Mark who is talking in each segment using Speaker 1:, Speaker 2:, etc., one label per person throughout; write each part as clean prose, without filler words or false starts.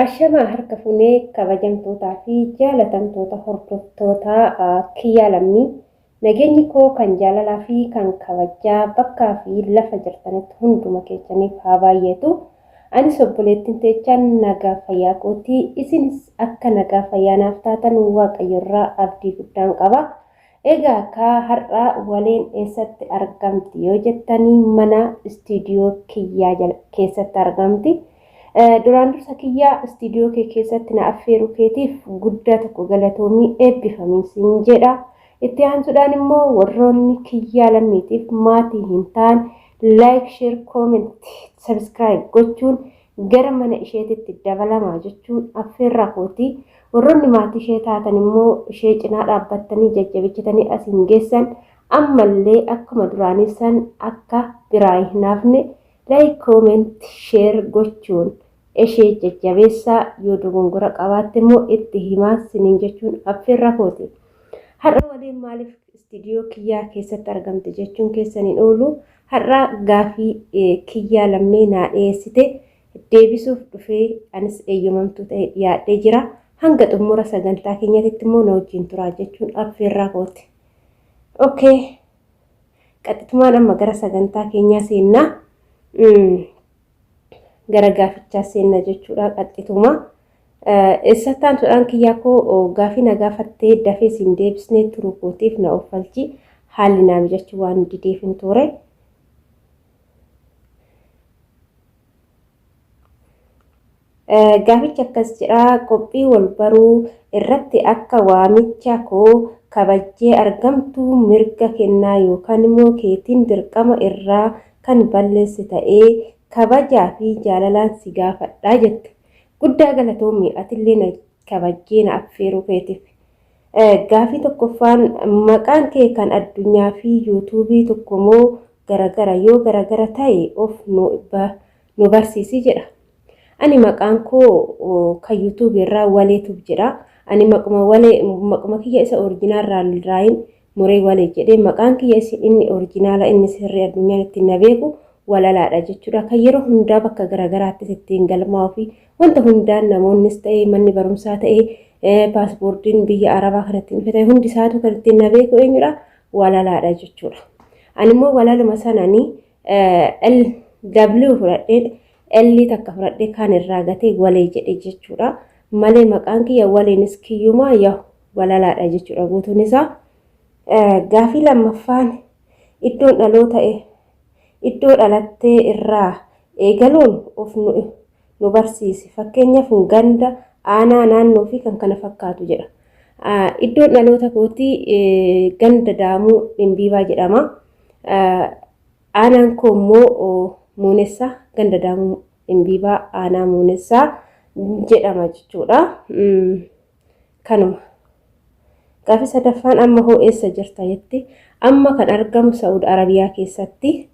Speaker 1: Ashamaa harka fuunee kabajamtootaa fi jaalatamtoota hordoftoota Kiyyaa Lammii, nageenyi koo kan jaalalaa fi kan kabajaa bakkaa fi lafa jirtanitti hunduma keessaniif haa baay'atu. Anis obboleettiin teechaan nagaa fayyaa kootii, isinis akka nagaa fayyaa naaf taatan Waaqayyo irraa abdii guddaan qaba. Egaa akka har'aa Waleen eessatti argamti yoo jettanii, mana istiidiyoo Kiyyaa keessatti argamti. Duraan dursa Kiyyaa, istiidiyoo kee keessatti na affeeruu keetiif guddaa tokko galatoomii, eebbifamii siin jedha. Itti aansuudhaan immoo warroonni Kiyyaa Lammiitiif maatii hin taane like, share, comment, subscribe gochuun gara mana isheetitti dabalamaa jechuun affeerraa kooti. Warroonni maatii ishee taatan immoo ishee cinaa dhaabbattanii jajjabeessitanii asiin geessan, ammallee akkuma duraanii san akka biraa hin hafne like, comment, share gochuun ishee jajjabeessaa, yoo dogongora qabaatte immoo itti himaa siniin jechuun affeerraa kooti. Har'a Waleen maaliif istiidiyoo Kiyyaa keessatti argamte jechuun keessaniin oolu, har'a gaafii Kiyyaa Lammii naa dhiyeessite deebisuuf dhufee anis eeyyamamtuu ta'e dhiyaadhee jira. Hanga xumura sagantaa keenyatti immoo na wajjin turaa jechuun affeerraa kooti. Okay. Qaxxitumaan amma gara sagantaa keenyaa seennaa. Gara gaafichaa seenna jechuudha qaxxituma. Eessattaan tuudhaan Kiyyaa koo, gaafii na gaafattee dafee siin deebisnee turuu kootiif na uffalchi, haalli naa mijachuu waan dideef hin ture. Gaafichi akkas jedha: qophii wal baruu irratti akka waamicha koo kabajjee argamtu mirga kennaa yookaan immoo keetiin dirqama irraa kan balleesse ta'ee kabajaa fi jaalalaan si gaafadhaa jette. Guddaa galatoomi, atillee na kabajjee na affeeruu keetiif. Gaafii tokkoffaan, maqaan kee kan addunyaa fi yuutuubii tokko moo garagara? Yoo garagara ta'e of nu barsiisi jedha. Ani maqaan koo kan yuutuubii irraa Walee Tube jedha. Ani maquma Walee, maquma kiyya isa original raayin muree Walee jedhee. Maqaan kiyya inni original, inni sirrii addunyaan ittiin na beeku Walalaadha jechuudha. Kan yeroo hundaa bakka garagaraattis ittiin galmaa'uu fi wanta hundaan namoonnis ta'ee, manni barumsaa ta'ee, paaspoortiin biyya Arabaa kan ittiin dhufe ta'e, hundi isaatu kan ittiin na beeku eenyudha? Walalaadha jechuudha. Ani immoo walaluma sananii L W fudhadhee, L takka fudhadhee kaan irraa gatee Walee jedhe jechuudha. Malee maqaan kiyya Waleenis kiyyumaa yahu Walalaadha jechuudha guutuun isaa. Gaafii lammaffaan, iddoon dhaloota iddoo dhalattee irraa eegaluun of nu barsiisi. Fakkeenyaaf ganda, aanaa, naannoo fi kan kana fakkaatu jedha. Iddoon dhaloota kootii ganda Daamuu Dhimbiibaa jedhama. Aanaan koo immoo Muunessaa, ganda Daamuu Dhimbiibaa aanaa Muunessaa jedhama jechuudha. Kanuma. Gaafii sadaffaan, amma hoo eessa jirta jetti. Amma kan argamu Saa'ud Arabiyaa keessatti.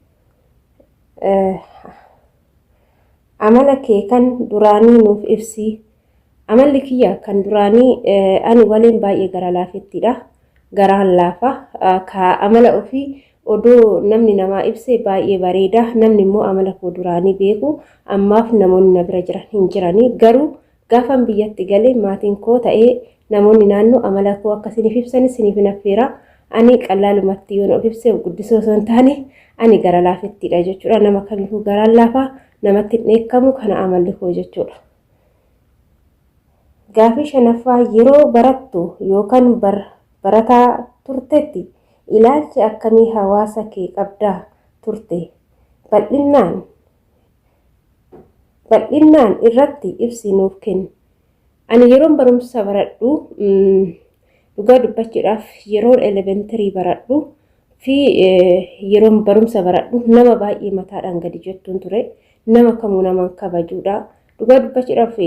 Speaker 1: Amala kee kan duraanii nuuf ibsi. Amalli kiyya kan duraanii, ani Waleen baay'ee gara laafettiidha. Garaan laafa. Ka amala ofii odoo namni namaa ibse baay'ee bareeda. Namni immoo amala koo duraanii beeku ammaaf namoonni na bira jiran hin jiranii. Garuu gaafan biyyatti galee maatiin koo ta'ee namoonni naannoo amala koo akka isiniif ibsan isiniif hin affeera. Ani qallaalumatti yoon of ibse guddisoo osoo hin taane ani gara laafettiidha jechuudha. Nama kamiifuu garaan laafaa, namatti hin dheekkamu, kana amalli koo jechuudha. Gaafii shanaffaa, yeroo barattu yookaan barataa turtetti ilaalchi akkamii hawaasa kee qabdaa turte? Bal'innaan irratti ibsi nuuf kenni. Ani yeroon barumsa baradhu, dhugaa dubbachuudhaaf, yeroon elementary baradhu fi yeroon barumsa baradhu nama baay'ee mataadhaan gadi jettuun ture. Nama kamuu naman kabajuudha. Dhugaa dubbachuudhaaf,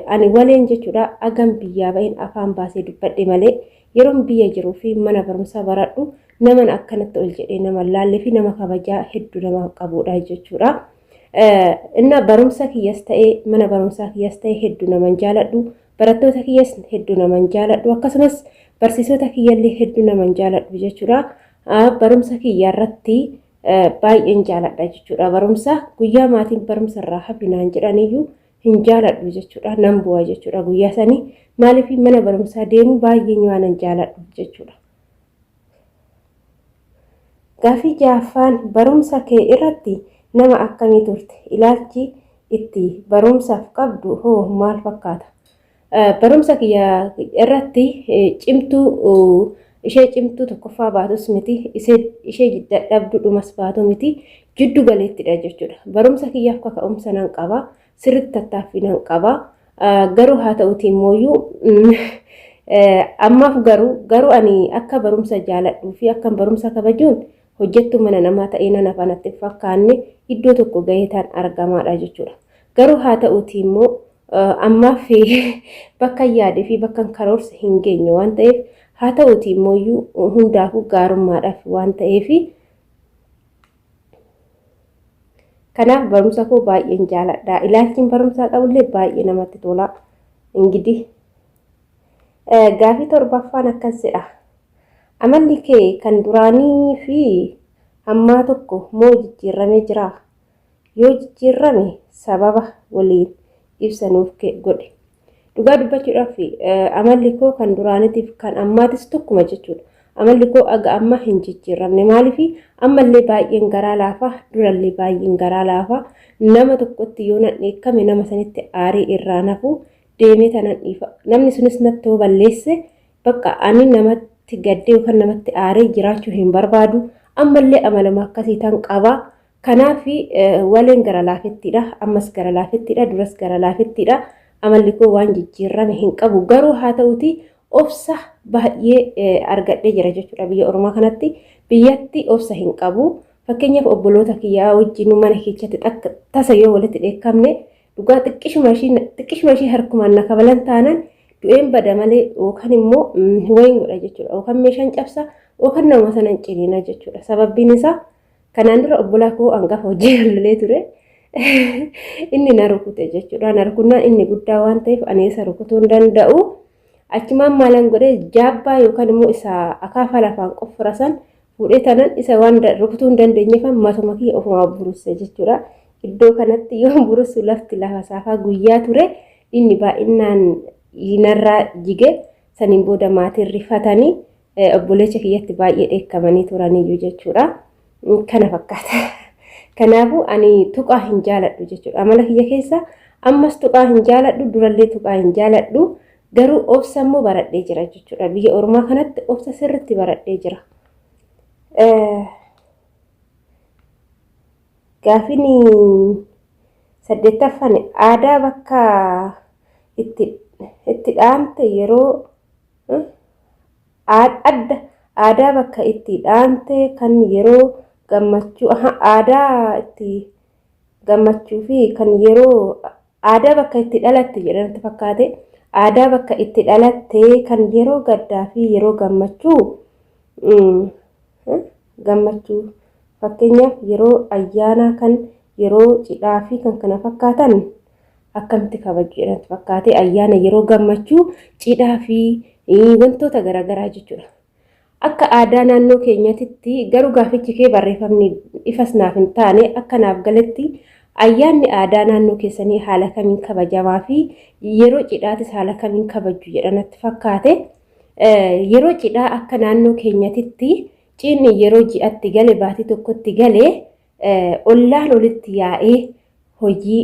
Speaker 1: ani Waleen jechuudha agam biyyaa ba'een afaan baasee dubbadhe malee, yeroon biyya jiruu fi mana barumsaa baradhu naman akkanatti ol jedhee nama laallee fi nama kabajaa hedduu nama qabudha jechuudha. Inna barumsa kiyyas ta'ee mana barumsaa kiyyas ta'ee hedduu naman jaaladhu. Barattoota kiyyas hedduu naman jaaladhu. Akkasumas barsiisota kiyyallee hedduu naman jaaladhu jechuudha. Barumsa kiyya irratti baay'een jaaladha jechuudha. Barumsa guyyaa maatiin barumsa irraa hafi naan jedhaniyyuu hin jaaladhu jechuudha. Nan bu'a jechuudha guyyaa sanii. Maaliif mana barumsaa deemuu baay'ee waanan jaaladhuuf jechuudha. Gaaffii ja'affaan barumsa kee irratti nama akkamii turte? Ilaalchi itti barumsaaf qabdu hoo maal fakkaata? Barumsa kiyya irratti cimtuu ishee cimtuu tokkoffaa baatus miti, ishee dadhabduudhumas baatu miti, jiddu galeettidha jechuudha. Barumsa kiyyaaf kaka'umsa nan qaba, sirriitti tattaaffii nan qaba. Garuu haa ta'uti immooyyuu ammaaf garuu ani akka barumsa jaaladhuu fi akka barumsa kabajuun hojjettuu mana namaa ta'ee nan hafa natti hin fakkaanne iddoo tokko gahee ta'an argamaadha jechuudha. Garuu haa ta'uti immoo ammaaf bakka yaadee fi bakka karoorse hin geenye waan ta'eef haa ta'uti immooyyuu hundaafuu gaarummaadhaaf waan ta'eef kanaaf barumsa koo baay'een jaaladha. Ilaalchiin barumsaa qabullee baay'ee namatti tola. Ingidi gaafii torbaffaan akkas jedha. Amalli kee kan duraanii fi ammaa tokko moo jijjiiramee jira? Yoo jijjiirame sababa waliin ibsa nuuf godhe. Dhugaa dubbachuudhaaf amalli koo kan duraaniitiif kan ammaatis tokkuma jechuudha. Amalli koo aga ammaa hin jijjiiramne. Maaliif ammallee baay'een garaa laafa, durallee baay'een garaa laafa. Nama tokkotti yoo nan dheekkame nama sanitti aarii irraa nafu deemee tanan dhiifa. Namni sunis natti yoo balleesse bakka ani namatti gaddee yookaan namatti aaree jiraachuu hin barbaadu. Ammallee amaluma akkasii tan qaba. Kanaaf waleen gara laafettiidha. Ammas gara laafettiidha. Duras gara laafettiidha. Amalli koo waan jijjiirame hin qabu. Garuu haa ta'uti obsa baay'ee argadhee jira jechuudha biyya ormaa kanatti. Biyyatti obsa hin qabu. Fakkeenyaaf obboloota kiyyaa wajjin mana keessatti tasa yoo walitti dheekkamne dhugaa xiqqishuma ishii harkumaan na kabalan taanaan du'een bada malee yookaan immoo wayin godha jechuudha. Yookaan meeshaan cabsa yookaan nama sanan ciniina jechuudha. Sababbiin isaa kanaan dura obbolaa koo hangafa hojii lolee ture. Inni na rukute jechuudha. Na rukunnaan inni guddaa waan ta'eef ani isa rukutuu hin danda'u. Achumaan maalan godhee jaabbaa yookaan immoo isa akaafaa lafaan qoffora san fuudhee tanan isa waan rukutuu hin dandeenyeef matuma kiyya ofumaa burusse jechuudha. Iddoo kanatti yoo burussu lafti lafa saafaa guyyaa ture inni baay'inaan narraa jige saniin booda maatiin rifatanii obboleessa kiyyatti baay'ee dheekkamanii turaniyyuu jechuudha. Kana fakkaata. Kanaafuu ani tuqaa hin jaaladhu jechuudha. Amala kiyya keessa ammas tuqaa hin jaaladhu, durallee tuqaa hin jaaladhu. Garuu obsa immoo baradhee jira jechuudha. Biyya ormaa kanatti obsa sirriitti baradhee jira. Gaafiin saddeettaffaan aadaa bakka itti dhaante yeroo adda aadaa bakka itti dhaante kan yeroo gammachuu aadaa itti gammachuu fi kan yeroo aadaa bakka itti dhalatte jedhamtu fakkaate aadaa bakka itti dhalatte kan yeroo gaddaa fi yeroo gammachuu gammachuu fakkeenyaaf yeroo ayyaanaa kan yeroo cidhaa fi kan kana fakkaatan akkamitti kabaju jedhamtu fakkaate ayyaana yeroo gammachuu cidhaa fi wantoota garaagaraa jechuudha. Akka aadaa naannoo keenyatitti garuu gaafichi kee barreeffamni ifas naaf hin taane akka naaf galetti ayyaanni aadaa naannoo keessanii haala kamiin kabajamaa fi yeroo cidhaatis haala kamiin kabaju jedhanatti fakkaate. Yeroo cidhaa akka naannoo keenyatitti cidhni yeroo ji'atti gale baatii tokkotti gale ollaan olitti yaa'ee hojii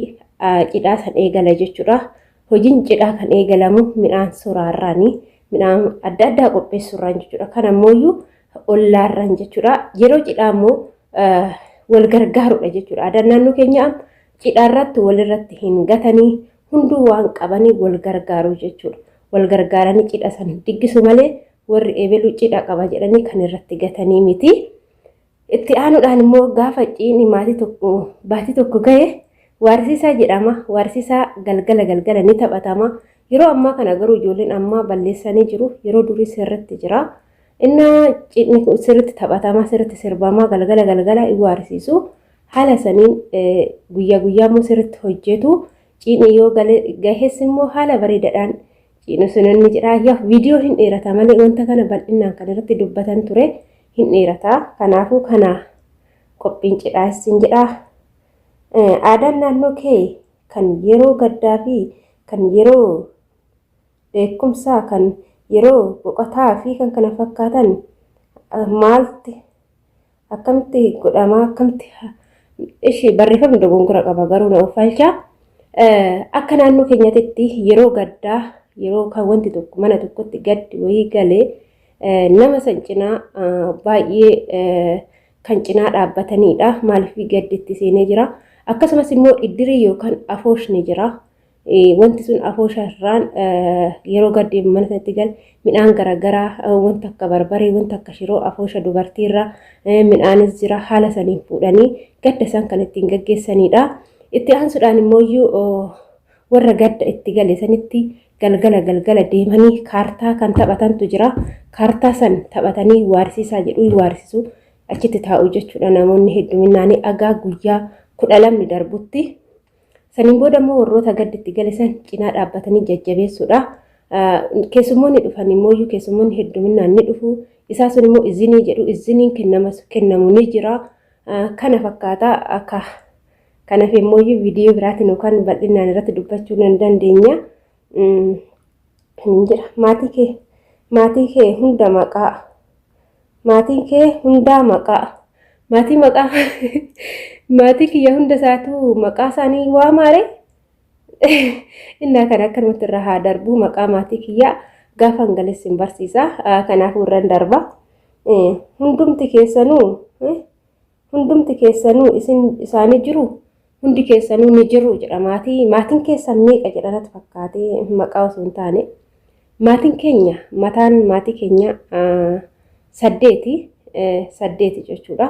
Speaker 1: cidhaa san eegala jechuudha. Hojiin cidhaa kan eegalamu midhaan soraarraani. Midhaan adda addaa qopheessuurraan jechuudha. Kan ammoo ollaarraan jechuudha. Yeroo cidhaa immoo wal gargaaruudha jechuudha. Aadaan naannoo keenyaa cidhaarratti walirratti hin gatanii hunduu waan qabanii wal gargaaru jechuudha. Wal gargaaranii cidha san diggisu malee warri eebeluu cidha qaba jedhanii kan irratti gatanii miti. Itti aanuudhaan immoo gaafa ciini maatii tokko baatii tokko gahe waarsiisaa jedhama. Waarsiisaa galgala galgala ni taphatama. Yeroo ammaa kana garuu ijoolleen ammaa balleessanii jiru. Yeroo durii sirriitti jira. Inna cidhni kun sirriitti taphatama, sirriitti sirbama, galgala galgala hin waarsiisu. Haala saniin guyyaa guyyaa immoo sirriitti hojjetu. Cidhni yoo gahes immoo haala bareedaadhaan cidhni sun inni jedha. Yaa viidiyoo hin dheerata malee wanta kana bal'inaan kan irratti dubbatan ture hin dheerata. Kanaafuu kana qophiin cidhaa isin jedha. Aadaan naannoo kee Kan yeroo gaddaa fi kan yeroo dheekkumsaa, kan yeroo boqotaa fi kan kana fakkaatan maalti akkamitti godhamaa, akkamitti ishee barreeffamni dogongora qaba garuu na uffalcha. Akka naannoo keenyatti yeroo gaddaa, yeroo kan wanti tokko mana tokkotti gaddi wayii galee, nama san cinaa baay'ee kan cinaa dhaabbatanidha. Maaliif gaddi itti seenee jira. Akkasumas immoo iddirii yookaan afooshni jira. Wanti sun afoosha irraan yeroo gaddi mana sanatti gale midhaan garaagaraa, wanta akka barbaree, wanta akka shiroo, afoosha dubartiirra midhaanis jira, haala saniin fuudhanii gadda isaan kan ittiin gaggeessanidha. Itti aansuudhaan immoo warra gadda itti gale sanitti galgala galgala deemanii kaartaa kan taphatantu jira. Kaartaa san taphatanii waarsiisaa jedhu, waarsisu, achitti taa'u jechuudha namoonni hedduminaan agaa guyyaa 12 darbutti. Saniin booda immoo warroota gaddi itti gale san cinaa dhaabbatanii jajjabeessuudha. Keessummoonni dhufan immoo, keessummoonni hedduminaan ni dhufu. Isaa sun immoo izinii jedhu, iziniin kennamu ni jira. Kana fakkaata. Akka kanaaf immoo viidiyoo biraatiin yookaan bal'inaan irratti dubbachuu nan dandeenya. Jira maatii kee hunda maqaa, maatiin kee hundaa maqaa, maatii maqaa, maatii kiyya hunda isaatu maqaa isaanii waamaare. Innaa kana akkanumatti irra haa darbu. Maqaa maatii kiyyaa gaafa hangalessi hin barsiisa, kanaafuu irra darba. Hundumti keessanuu isin isaanii jiru, hundi keessanuu ni jiru jedha. Maatiin keessan meeqa jedha natti fakkaatee, maqaa osoo hin taane. Maatiin keenya, mataan maatii keenya saddeeti, saddeeti jechuudha.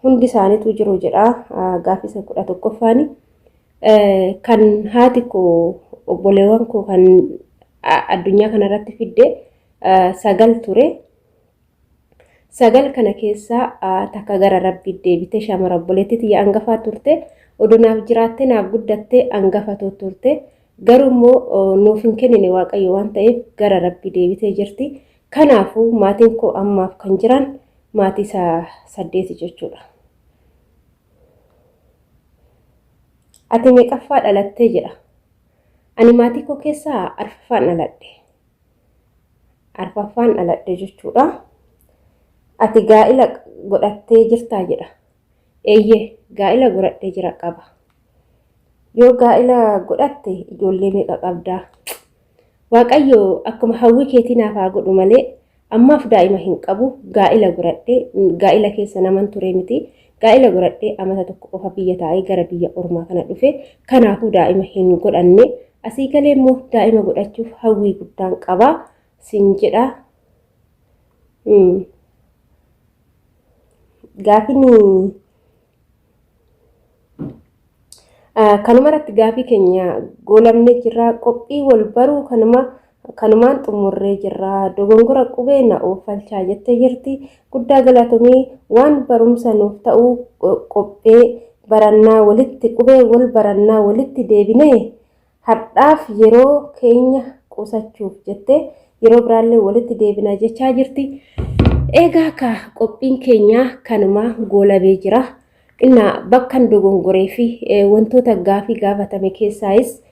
Speaker 1: Hundi isaaniitu jiru jedha gaafisa 11ffaani. Kan haati koo, obboleewwan koo kan addunyaa kanarratti fidde sagal ture. Sagal kana keessaa takka gara Rabbii deebite, shamara obboleettii tiyya hangafaa turte. Odoo naaf jiraattee naaf guddattee hangafa turte. Garuu immoo nuuf hin kennine Waaqayyo waan ta'eef gara Rabbii deebitee jirti. Kanaafuu maatiin koo ammaaf kan jiran maatii isaa saddeeti jechuudha. Ati meeqaffaa dhalattee jedha. Ani maatii koo keessaa arfaffaan dhaladhe. Arfaffaan dhaladhe jechuudha. Ati gaa'ila godhattee jirtaa jedha. Eeyyee, gaa'ila godhadhee jira qaba. Yoo gaa'ila godhatte ijoollee meeqa qabdaa? Waaqayyo akkuma hawwii keetii naaf haa godhu malee ammaaf daa'ima hin qabu. Gaa'ila godhadhee, gaa'ila keessa naman ture miti. Gaa'ila godhadhee amata tokko qofa biyya taa'ee gara biyya ormaa kana dhufe. Kanaafuu daa'ima hin godhanne. Asii galee immoo daa'ima godhachuuf hawwii guddaan qaba. Sin jedha. Gaafini kanuma irratti gaafii keenya goolamnee jirra. Qophii wal baruu kanuma kanumaan xumurree jirra. Dogongora qubee na oofalchaa jettee jirti. Guddaa galatomii, waan barumsa nuuf ta'uu qophee barannaa walitti, qubee wal barannaa walitti deebinee, har'aaf yeroo keenya qusachuuf jettee yeroo biraallee walitti deebina jechaa jirti. Egaa ka qophiin keenya kanuma goolabee jira. Innaa bakkan dogongoree fi wantoota gaafii gaafatame keessaayis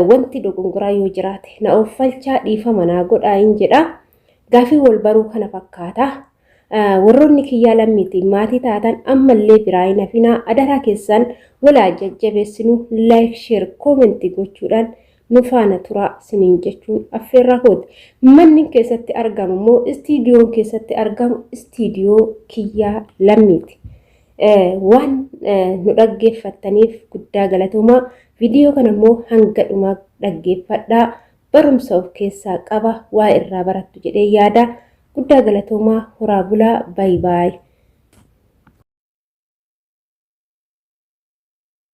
Speaker 1: wanti dogongoraa yoo jiraate na ooffalchaa, dhiifama naa godhaa hin jedha. Gaafii wal baruu kana fakkaata. Warroonni Kiyyaa Lammiitiin maatii taatan ammallee biraa hin hafinaa, adaraa keessan. Walaa jajjabeessinu, like, share, comment gochuudhaan nu faana turaa siniin jechuun affeerraa kooti. Manni keessatti argamu immoo, istiidiyoon keessatti argamu istiidiyoo Kiyyaa Lammiiti. Waan nu dhaggeeffattaniif guddaa galatoomaa. Viidiyoo kana immoo hanga dhumaa dhaggeeffadhaa. Barumsa of keessaa qaba, waa irraa barattu jedhee yaada. Guddaa galatoomaa, horaa bulaa, bye bye.